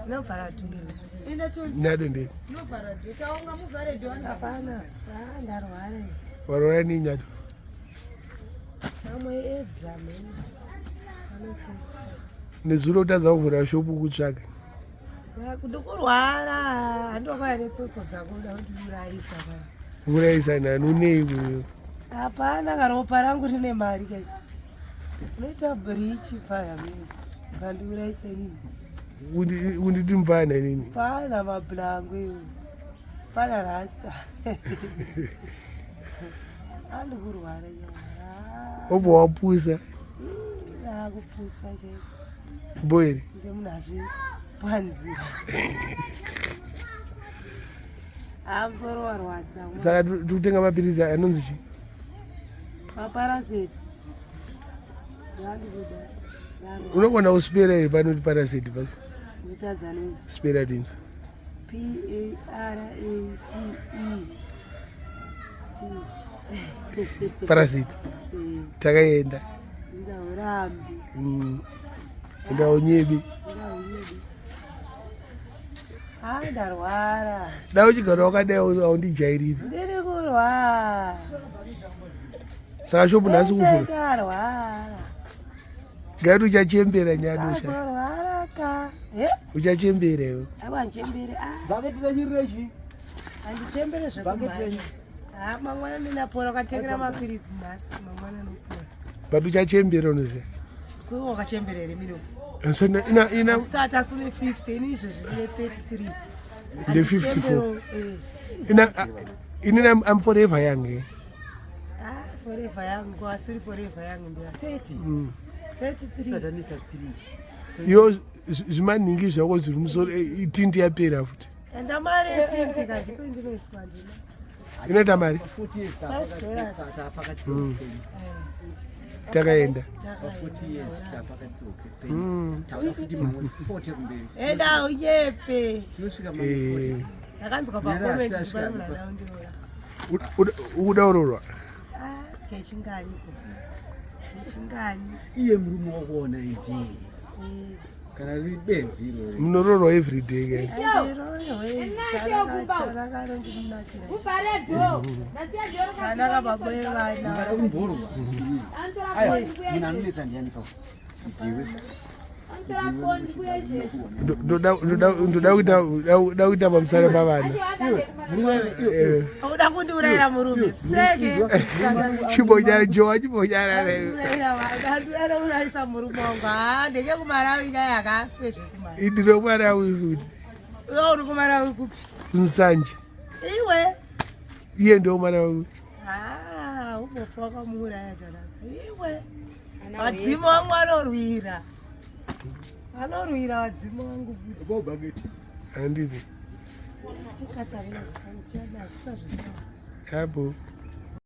Inovhara dhoo. Enda to Nyado ndei. Inovhara dhoo. Taonga muvhare dhoo. Hapana. Ah, ndarwara. Warwara nei Nyado? Mamwe edza mene. Anotesta. Nezuro kutadza kuvhura shopu kutsvaka. Ndikurwara. Handokauya netsotso dzako uda kundiurayisa. Urayisa nani unei kuyo? Hapana kana ropa rangu rine mari kai. Unoita bridge paya mimi. Ukandiurayisa inini. Unditi mfana inini. Pana mablango iwe. Pana rasta. Andikurwara nyama. Obva wapusa. Akupusa chaiko. Boeri. Ngemunhu azvipanzira. Ah, musoro warwadza. Saka tikutenga mapiritsi anonzi chii? Maparaseti. Unogona kuspera here panoti paraseti pacho? Nditadza nei? Spera dinzi. P A R A C E T. Paraseti. Eh. Takaenda. Ndaurambi. Ndaunyebi. Ndaunyebi. Ah, ndarwara. Dai uchigara wakadai haundijairiri. Ndiri kurwara. Saka shopu nhasi kuvhura. Ndarwara. Gari uchachembera nyadosha. Ndarwara ka. Eh? Uchachembera iwe. Aba nchembere. Ah. Bhaketi renyu rechi. Andichembere zvekumhanya. Ah, mangwana ndinapora ukatengera mapiritsi nhasi mangwana nopora. But uchachembera unoziva. Kwewe wakachembera here Minox? So ina ina Usati asi une 50 ini izvezvi ndine 33. Ndine 54. Eh. Ina inini I'm forever young. Eh? Ah, forever young, ko asiri forever young ndiya. 30. 33. Satanisa 3. Yo zvimaningi zvako zviri musoro eh, tindi yapera futi. Enda mari yetindi kandipe ndinoiswa ndina. Inoita mari? 40 years $5. tapakati Takaenda. pa 40 years tapakati peupenyu. Tauda futi mamwe 40 kumberi. Enda unyepe. Tinosvika mamwe 40. Eh, Ndakanzwa Nyara pa comment asati asvika pane munhu apa. ada kundiroora. Ukuda urorwa? Ah, kechingani ko. Kechingani. Iye murume wakuona iti. Eh. Kana riri benzi irori. Munororwa every day guys. Andiroorwe. Tanaka anondinakira. Muvhare dhoo. Ndasiya dhoo Tanaka baba vevana. Mungada kumborwa. Aiwa, munhu anonetsa ndiani papo? Ndiwe. Antora foni kuya izvezvi. Ndoda kuita kuita pamusana pavana. Eh, Uda kundiurayira murume. Seke. Chimbonyara jowa chimbonyara. Anourayisa murume wangu. Ah, ndechekuMalawi nyaya yakafe zvekumalawi. NdinoMalawi futi. Iwe uri kuMalawi kupi? Nsanje. Iwe. Iye ndoMalawi. Ah, ubofu wakamuuraya Tanaka. Iwe. Vadzimu vangu vanorwira. Vanorwira vadzimu vangu futi. Go bucket. Handiti. Chikatarina kusanchada asisa zvekare. Apo.